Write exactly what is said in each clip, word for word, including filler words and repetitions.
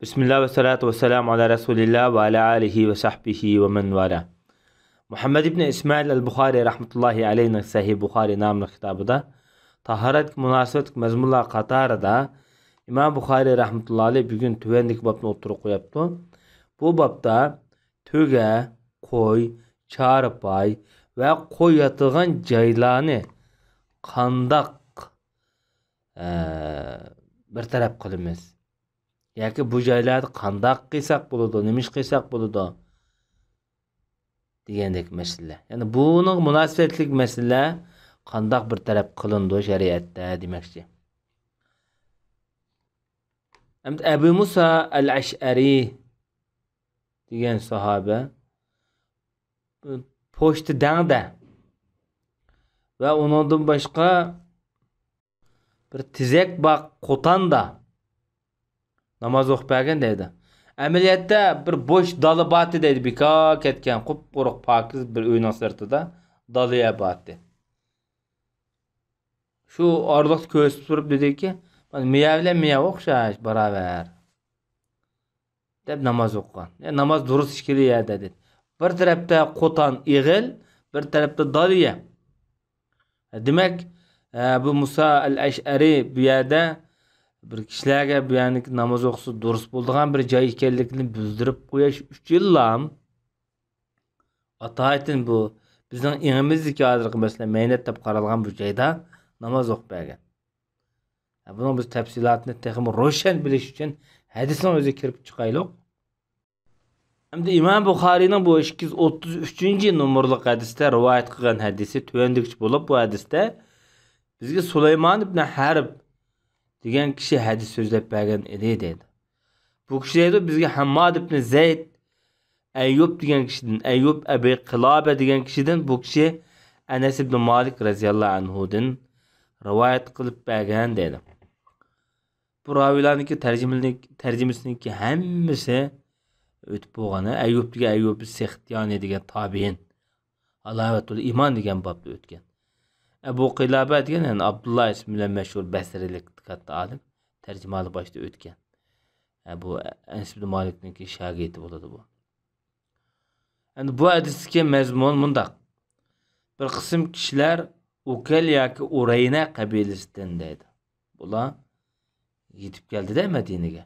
بىسمىللا ۋەسسالاتۇ ۋەسسالامۇ ئالا رەسۇلىللا ۋە ئالا ئالىھى ۋە سەھبىھى ۋە مەن ۋالا. مۇھەممەد ئىبنى ئىسمائىل ئەل بۇخارى رەھمەتۇللاھى ئەلەيھىنىڭ سەھىھ بۇخارى ناملىق كىتابىدا تاھارەتكە مۇناسىۋەتلىك مەزمۇنلار قاتارىدا ئىمام بۇخارى رەھمەتۇللاھى ئەلەيھ بۈگۈن تۆۋەندىكى بابنى ئوتتۇرىغا قويۇپتۇ. بۇ بابتا تۆگە، قوي، چارپاي ۋە قوي ياتىدىغان جايلارنى قانداق، ئە، بىر تەرەپ قىلىمىز؟ ياكى بۇ جايلاردا قانداق قىلساق بولىدۇ، نېمە ئىش قىلساق بولىدۇ؟ دېگەندەك مەسىلە. يەنى بۇنىڭغا مۇناسىۋەتلىك مەسىلە قانداق بىر تەرەپ قىلىنىدۇ شەرىئەتتە دېمەكچى. ئەمدى ئەبۇ مۇسا ئەل ئەشئەرى دېگەن ساھابە پوشتا دەڭدە ۋە ئۇنىڭدىن باشقا بىر تېزەك باغ قوتاندا ناماز ئوقۇپ بەرگەن دەيدۇ. ئەمەلىيەتتە بىر بوش دالا بارتى دەيدۇ، بىكار كەتكەن، قۇپقۇرۇق پاكىز بىر ئۆينىڭ سىرتىدا دالا يەر بارتى. شۇ ئارىلىقتا كۆرسىتىپ تۇرۇپ دېدىكى، مانا مىيە بىلەن مىيە ئوخشاش، باراۋەر. دەپ ناماز ئوقۇغان. يا، ناماز دۇرۇس ئىككىلا يەردە دېدى. بىر تەرەپتە قوتان ئېغىل، بىر تەرەپتە دالىيە. دېمەك، ئە، بۇ مۇسا ئەل ئەشئەرى بۇ يەردە بىر كىشىلەرگە بۇ يەردىكى ناماز ئوقۇسا دۇرۇس بولىدىغان بىر جاي ئىكەنلىكىنى بىلدۈرۈپ قويۇش ئۈچۈنلا ئاتايىتىن بۇ بىزنىڭ ئېڭىمىزدىكى ھازىرقى مەسىلەن مەينەت دەپ قارالغان بۇ جايدا ناماز ئوقۇپ بەرگەن. بۇنىڭ بىز تەپسىلاتىنى تېخىمۇ روشەن بىلىش ئۈچۈن ھەدىسنىڭ ئۆزىگە كىرىپ چىقايلۇق. ئەمدى ئىمام بۇخارىنىڭ بۇ ئىككى يۈز ئوتتۇز ئۈچىنچى نومۇرلۇق ھەدىستە رىۋايەت قىلغان ھەدىسى تۆۋەندىكىچە بولۇپ، بۇ ھەدىستە بىزگە سۇلايمان ئىبن ھەرب دېگەن كىشى ھەدىس سۆزلەپ بەرگەن ئىدى دەيدۇ. بۇ كىشى دەيدۇ، بىزگە ھەمماد ئىبن زەيد ئەييۇب دېگەن كىشىدىن، ئەييۇب ئەبى قىلابە دېگەن كىشىدىن، بۇ كىشى ئەنەس ئىبن مالىك رەزىياللاھۇ ئەنھۇدىن رىۋايەت قىلىپ بەرگەن دەيدۇ. بۇ راۋىيلارنىڭكى تەرجىمىلىك-، تەرجىمىسىنىڭكى ھەممىسى ئۆتۈپ بولغان. ئەييۇب دېگەن ئەييۇب سېختىيانى دېگەن تابىئىن. ھالاۋەتۇل ئىمان دېگەن بابتا ئۆتكەن. ئەبۇ قىلابە دېگەن، يەنى ئابدۇللا ئىسمى بىلەن مەشھۇر بەسرىلىك كاتتا ئالىم، تەرجىمىھالى باشتا ئۆتكەن. ئە، بۇ ئەنەس ئىبن مالىكنىڭكى شاگىرتى بولىدۇ بۇ. ئەمدى بۇ ھەدىستىكى مەزمۇن مۇنداق. بىر قىسىم كىشىلەر ئۇكەل ياكى ئۇرەينە قەبىلىسىدىن دەيدۇ. بۇلار يېتىپ كەلدى-دە مەدىنىگە.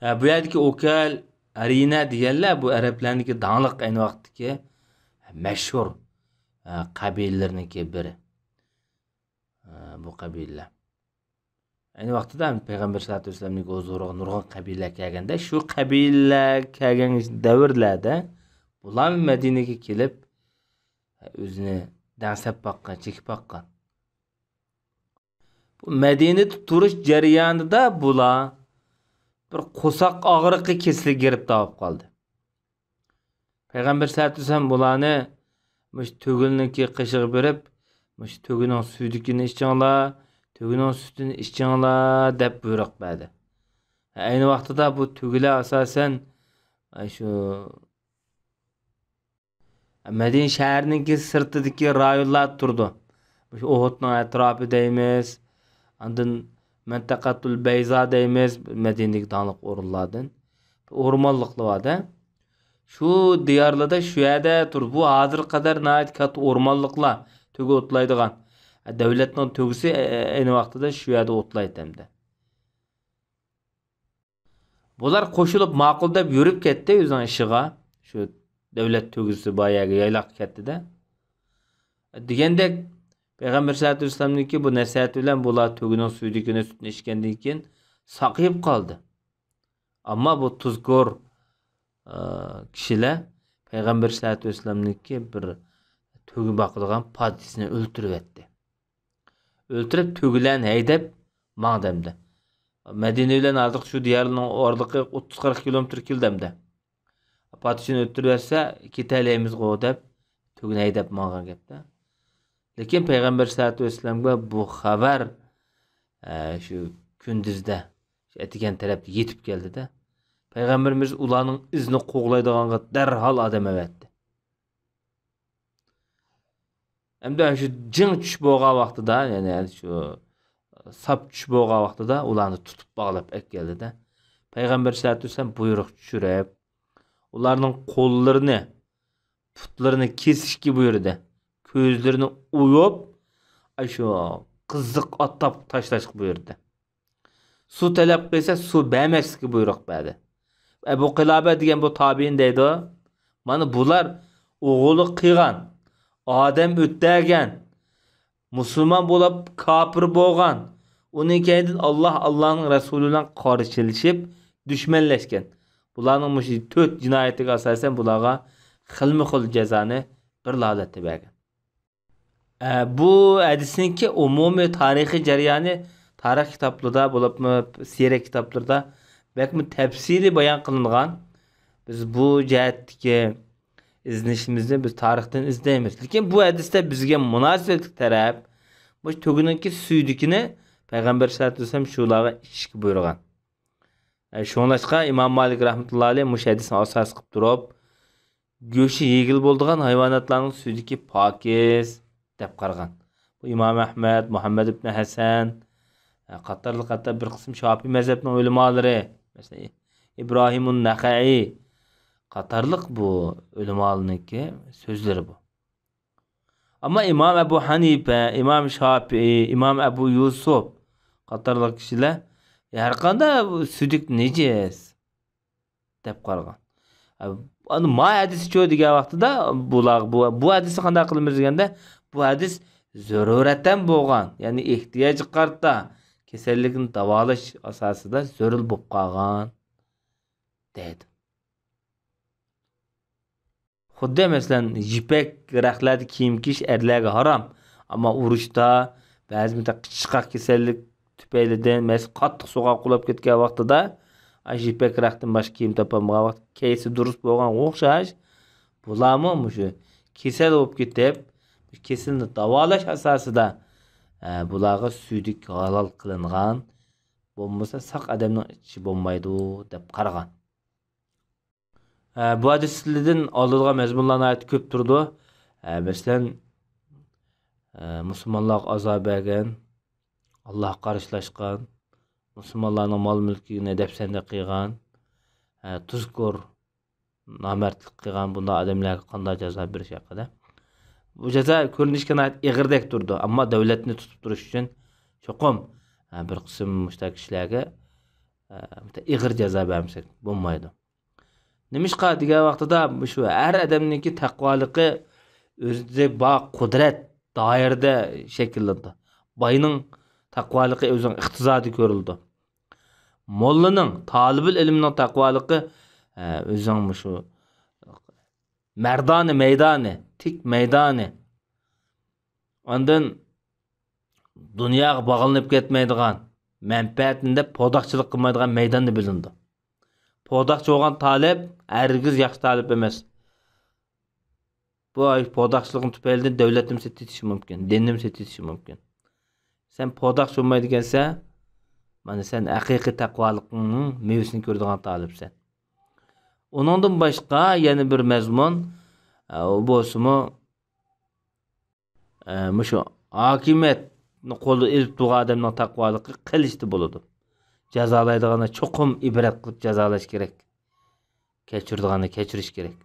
ھە، بۇ يەردىكى ئۇكەل، ئەرىنە دېگەنلەر بۇ ئەرەبلەرنىڭكى داڭلىق ئەينى ۋاقىتتىكى مەشھۇر، ھە، قەبىلىلىرىنىڭكى بىرى. ھە، بۇ قەبىلىلەر. ئەينى ۋاقتىدا پەيغەمبەر سەللەللاھۇ ئەلەيھى ۋەسەللەمنىڭ ھۇزۇرىغا نۇرغۇن قەبىلىلەر كەلگەندە، شۇ قەبىلىلەر كەلگەن دەۋرلەردە بۇلار مەدىنىگە كېلىپ، ئۆزىنى دەڭسەپ باققان، چېكىپ باققان. بۇ مەدىنىدە تۇرۇش جەريانىدا بۇلار بىر قورساق ئاغرىقى كېسىلىگە گىرىپتار بولۇپ قالدى. پەيغەمبەر سەللەللاھۇ ئەلەيھى ۋەسەللەم بۇلارنى مۇشۇ تۆگىنىڭكى قېشىغا بېرىپ، مۇشۇ تۆگىنىڭ سۈيدۈكىنى ئىچىڭلار، تۆگىنىڭ سۈتىنى ئىچىڭلار دەپ بۇيرۇق بەردى. ئەينى ۋاقتىدا بۇ تۆگىلەر ئاساسەن، ئاي، شۇ مەدىنە شەھىرىنىڭكى سىرتىدىكى رايونلار تۇرىدۇ. مۇشۇ ئۇھۇدنىڭ ئەتراپى دەيمىز، ئاندىن مەنتەقەتۇل بەيزا دەيمىز، مەدىنىدىكى داڭلىق ئورۇنلاردىن. ئورمانلىقلار بار-دە. شۇ دىيارلاردا شۇ يەردە تۇرىدۇ. بۇ ھازىرغا قەدەر ناھايىتى كاتتا ئورمانلىقلار، تۆگە ئوتلايدىغان. دەۋلەتنىڭ تۆگىسى، ئەينى ۋاقتىدا شۇ يەردە ئوتلايتتى ئەمدى. بۇلار قوشۇلۇپ ماقۇل دەپ يۈرۈپ كەتتى ئۆزىنىڭ ئىشىغا. شۇ دەۋلەت تۆگىسى بار يەرگە يايلاققا كەتتى-دە. دېگەندەك، پەيغەمبەر سەللەللاھۇ ئەلەيھى ۋەسەللەمنىڭكى بۇ نەسىھەتى بىلەن بۇلار تۆگىنىڭ سۈيدۈكىنى، سۈتىنى ئىچكەندىن كېيىن ساقىيىپ قالدى. ئەمما بۇ تۇزكور، ئە، كىشىلەر پەيغەمبەر سەللەللاھۇ ئەلەيھى ۋەسەللەمنىڭكى بىر تۆگە باقىدىغان پادىچىسىنى ئۆلتۈرۈۋەتتى. ئۆلتۈرۈپ، تۆگىلەرنى ھەيدەپ ماڭدى ئەمدى. مەدىنە بىلەن ھازىرقى شۇ دىيارنىڭ ئارىلىقى ئوتتۇز قىرىق كىلومېتىر كېلىدۇ ئەمدى. پادىچىنى ئۆلتۈرۈۋەتسە، كېتەلەيمىزغۇ دەپ، تۆگىنى ھەيدەپ ماڭغان گەپتە. لېكىن پەيغەمبەر سەللەللاھۇ ئەلەيھى ۋەسەللەمگە بۇ خەۋەر، ئە، شۇ كۈندۈزدە، شۇ ئەتىگەن تەرەپتە يېتىپ كەلدى-دە. پەيغەمبىرىمىز ئۇلارنىڭ ئىزىنى قوغلايدىغانغا دەرھال ئادەم ئەۋەتتى. ئەمدى شۇ جىڭ چۈش بولغان ۋاقتىدا، يەنى شۇ ساپ چۈش بولغان ۋاقتىدا ئۇلارنى تۇتۇپ باغلاپ ئەكەلدى-دە. پەيغەمبەر سەللەللاھۇ ئەلەيھى ۋەسەللەم بۇيرۇق چۈشۈرۈپ، ئۇلارنىڭ قوللىرىنى، پۇتلىرىنى كېسىشكە بۇيرۇدى. كۆزلىرىنى ئويۇپ، ئاشۇ قىزىق ئات تاپقا تاشلاشقا بۇيرۇدى. سۇ تەلەپ قىلسا، سۇ بەرمەسلىككە بۇيرۇق بەردى. ئەبۇ قىلابە دېگەن بۇ تابىئىن دەيدۇ، مانا بۇلار ئوغرىلىق قىلغان، ئادەم ئۆلتۈرگەن، مۇسۇلمان بولۇپ كاپىر بولغان، ئۇنىڭ كەينىدىن ئاللاھ، ئاللاھنىڭ رەسۇلى بىلەن قارشىلىشىپ دۈشمەنلەشكەن. بۇلارنىڭ مۇشۇ تۆت جىنايىتىگە ئاساسەن بۇلارغا خىلمۇ خىل جازانى بىر ھالەتتە بەرگەن. ئە، بۇ ھەدىسنىڭكى ئومۇمىي تارىخىي جەريانى تارىخ كىتابلىرىدا، بولۇپمۇ سىيرە كىتابلىرىدا بەكمۇ تەپسىلىي بايان قىلىنغان. بىز بۇ جەھەتتىكى ئىزدىنىشىمىزنى بىز تارىختىن ئىزدەيمىز. لېكىن بۇ ھەدىستە بىزگە مۇناسىۋەتلىك تەرەپ، مۇشۇ تۆگىنىڭكى سۈيدۈكىنى پەيغەمبەر سەللەللاھۇ ئەلەيھى ۋەسەللەم شۇلارغا ئىچىشكە بۇيرۇغان. ئە، شۇڭلاشقا ئىمام مالىك رەھمەتۇللاھى ئەلەيھ مۇشۇ ھەدىسنى ئاساس قىلىپ تۇرۇپ، گۆشى يېگىلى بولىدىغان ھايۋاناتلارنىڭ سۈيدۈكى پاكىز دەپ قارىغان. بۇ ئىمام ئەھمەد، مۇھەممەد ئىبن ھەسەن، ئە، قاتارلىق، ھەتتا بىر قىسىم شاپىئىي مەزھەپنىڭ ئۆلىمالىرى، مەسىلەن، ئىبراھىمۇن نەخەئىي قاتارلىق بۇ ئۆلىمالارنىڭكى سۆزلىرى بۇ. ئەمما ئىمام ئەبۇ ھەنىپە، ئىمام شاپىئىي، ئىمام ئەبۇ يۈسۈپ قاتارلىق كىشىلەر، «يا، ھەرقانداق سۈيدۈك نىجىس» دەپ قارىغان. ئەنە ما ھەدىسچۇ دېگەن ۋاقتىدا بۇلار، بۇ، بۇ ھەدىسنى قانداق قىلىمىز دېگەندە، بۇ ھەدىس زۆرۈرەتەن بولغان، يەنى ئېھتىياجغا قارىتا كېسەللىكنى داۋالاش ئاساسىدا زۆرۈر بولۇپ قالغان دەيدۇ. خۇددى مەسىلەن، يىپەك رەختلەردە كىيىم كىيىش ئەرلەرگە ھارام. ئەمما ئۇرۇشتا، بەزى مۇنداق قىچىشقاق كېسەللىك تۈپەيلىدىن، مەسىلەن، قاتتىق سوغۇققا قۇلاپ كەتكەن ۋاقتىدا، ئاشۇ يىپەك رەختتىن باشقا كىيىم تاپالمىغان ۋاقىت كەيسى دۇرۇس بولغانغا ئوخشاش، بۇلارمۇ مۇشۇ كېسەل بولۇپ كېتىپ، كېسىلنى داۋالاش ئاساسىدا، ئە، بۇلارغا سۈيدۈك ھالال قىلىنغان، بولمىسا ساق ئادەمنىڭ ئىچىشى بولمايدۇ، دەپ قارىغان. ئە، بۇ ھەدىسلەردىن ئالىدىغان مەزمۇنلار ناھايىتى كۆپ تۇرىدۇ. ئە، مەسىلەن، ئە، مۇسۇلمانلارغا ئازار بەرگەن، ئاللاھقا قارشىلاشقان، مۇسۇلمانلارنىڭ مال-مۈلكىنى دەپسەندە قىلغان، ئە، تۇزكور، نامەردلىك قىلغان بۇنداق ئادەملەرگە قانداق جازا بېرىش ھەققىدە. بۇ جازا كۆرۈنۈشكە ناھايىتى ئېغىردەك تۇرىدۇ، ئەمما دۆلەتنى تۇتۇپ تۇرۇش ئۈچۈن چوقۇم، ئە، بىر قىسىم مۇشۇنداق كىشىلەرگە، ئە، ئېغىر جازا بەرمىسەك بولمايدۇ. نېمىشقا دېگەن ۋاقتىدا، شۇ ھەر ئادەمنىڭكى تەقۋالىقى ئۆزىدە بار قۇدرەت دائىرىدە شەكىللىنىدۇ. باينىڭ تەقۋالىقى ئۆزىنىڭ ئىقتىسادى كۆرۈلىدۇ. موللىنىڭ، تالىبىل ئىلىمنىڭ تەقۋالىقى، ئە، ئۆزىنىڭ مۇشۇ مەردانە مەيدانى، تىك مەيدانى. ئاندىن دۇنياغا باغلىنىپ كەتمەيدىغان، مەنپەئەتنى دەپ پوداقچىلىق قىلمايدىغان مەيداندا بىلىنىدۇ. پوداقچى بولغان تالىپ ھەرگىز ياخشى تالىپ ئەمەس. بۇ پوداقچىلىقنىڭ تۈپەيلىدىن دۆلەتنىمۇ سېتىۋېتىشى مۇمكىن، دىننىمۇ سېتىۋېتىشى مۇمكىن. سەن پوداقچى بولمايدىكەنسەن، مانا سەن ھەقىقىي تەقۋالىقنىڭ مېۋىسىنى كۆرىدىغان تالىپسەن. ئۇنىڭدىن باشقا يەنە بىر مەزمۇن، ئە، ئۇ بولسىمۇ، ئە، مۇشۇ ھاكىمىيەتنى قولىدا ئېلىپ تۇرغان ئادەمنىڭ تەقۋالىقى قىلىشتا بولىدۇ. جازالايدىغاندا چوقۇم ئىبرەت قىلىپ جازالاش كېرەك. كەچۈرىدىغاندا كەچۈرۈش كېرەك.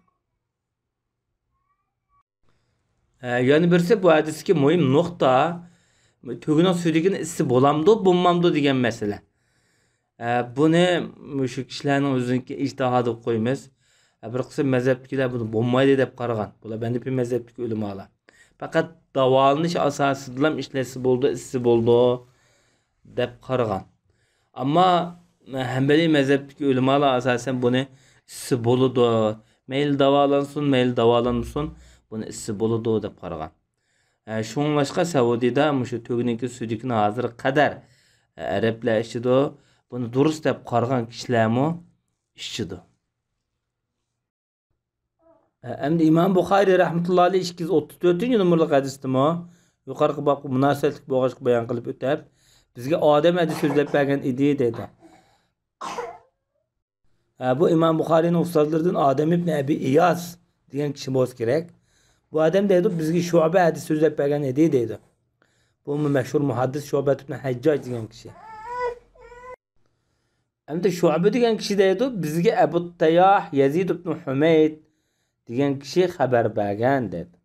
ئە، يەنە بىرسى بۇ ھەدىستىكى مۇھىم نۇقتا، تۆگىنىڭ سۈيدۈكىنىڭ ئىسسى بولامدۇ، بولمامدۇ دېگەن مەسىلە. ئە، بۇنى مۇشۇ كىشىلەرنىڭ ئۆزىنىڭكى ئىجتىھادىغا قويىمىز. ئە، بىر قىسىم مەزھەپتىكىلەر بۇنى بولمايدۇ دەپ قارىغان. بۇلار ھەنەفىي مەزھەپتىكى ئۆلىمالار. پەقەت داۋالىنىش ئاساسىدىلا ئىشلەتسە بولىدۇ، ئىسسى بولىدۇ دەپ قارىغان. ئەمما ھەنبەلىي مەزھەپتىكى ئۆلىمالار ئاساسەن بۇنى ئىسسى بولىدۇ، مەيلى داۋالانسۇن، مەيلى داۋالانمىسۇن، بۇنى ئىسسى بولىدۇ دەپ قارىغان. ئە، شۇڭلاشقا سەئۇدىدا مۇشۇ تۆگىنىڭكى سۈيدۈكىنى ھازىرغا قەدەر، ئە، ئەرەبلەر ئىچىدۇ. بۇنى دۇرۇس دەپ قارىغان كىشىلەرمۇ ئىچىدۇ. ئە، ئەمدى ئىمام بۇخارىي رەھمەتۇللاھى ئەلەيھ ئىككى يۈز ئوتتۇز تۆتىنچى نومۇرلۇق ھەدىستىمۇ يۇقىرىقى بابقا مۇناسىۋەتلىك بولغاچقا بايان قىلىپ ئۆتەپ، بىزگە ئادەم ھەدىس سۆزلەپ بەرگەن ئىدى دەيدۇ. ھە، بۇ ئىمام بۇخارىينىڭ ئۇستازلىرىدىن ئادەم ئىبن ئەبى ئىياس دېگەن كىشى بولسا كېرەك. بۇ ئادەم دەيدۇ، بىزگە شۇئبە ھەدىس سۆزلەپ بەرگەن ئىدى دەيدۇ. بۇمۇ مەشھۇر مۇھەددىس شۇئبە ئىبن ھەججاج دېگەن كىشى. ئەمدى شۇئبە دېگەن كىشى دەيدۇ، بىزگە ئەبۇ تەيياھ يەزىد ئىبن ھۈمەيد دېگەن كىشى خەۋەر بەرگەن دەيدۇ.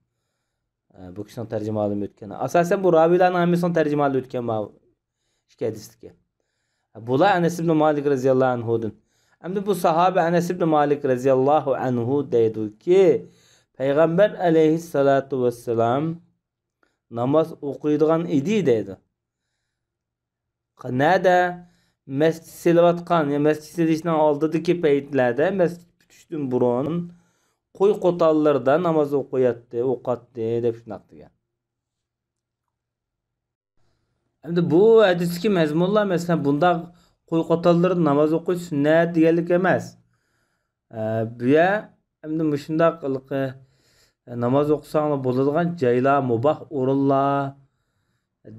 ئە، بۇ كىشىنىڭ تەرجىمىھالىمۇ ئۆتكەن. ئاساسەن بۇ راۋىيلارنىڭ ھەممىسىنىڭ تەرجىمىھالى ئۆتكەن ماۋۇ ئىككى ھەدىستىكى. بۇلار ئەنەس ئىبن مالىك رەزىياللاھۇ ئەنھۇدىن. ئەمدى بۇ ساھابە ئەنەس ئىبن مالىك رەزىياللاھۇ ئەنھۇ دەيدۇكى، پەيغەمبەر ئەلەيھىسسالاتۇ ۋەسسالام ناماز ئوقۇيدىغان ئىدى دەيدۇ. نەدە؟ مەسچىت سېلىۋاتقان، يا مەسچىت سېلىشنىڭ ئالدىدىكى پەيتلەردە، مەسچىت پۈتۈشتىن بۇرۇن قوي قوتانلىرىدا ناماز ئوقۇياتتى، ئوقۇتتى دەپ شۇنداق دېگەن. ئەمدى بۇ ھەدىستىكى مەزمۇنلار، مەسىلەن، بۇنداق قوي قوتانلىرىدا ناماز ئوقۇش سۈننەت دېگەنلىك ئەمەس. ئە، بۇ يەر ئەمدى مۇشۇنداق ھېلىقى، ئە، ناماز ئوقۇساڭلار بولىدىغان جايلار، مۇباھ ئورۇنلار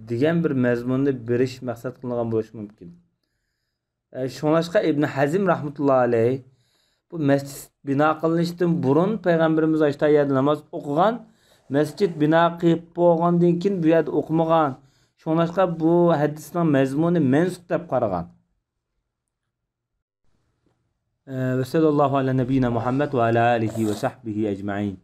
دېگەن بىر مەزمۇننى بېرىش مەقسەت قىلىنغان بولۇشى مۇمكىن. ئە، شۇڭلاشقا ئىبن ھەزم رەھمەتۇللا ئەلەيھ بۇ مەسچىت بىنا قىلىنىشتىن بۇرۇن پەيغەمبىرىمىز ئاشتا يەردە ناماز ئوقۇغان، مەسچىت بىنا قىلىپ بولغاندىن كېيىن بۇ يەردە ئوقۇمىغان. شۇڭلاشقا بۇ ھەدىسنىڭ مەزمۇنى مەنسۇخ دەپ قارىغان. ئە، ۋەسەللاللاھۇ ئەلە نەبىينا مۇھەممەد ۋە ئەلە ئالىھى ۋە سەھبىھى ئەجمەئىن.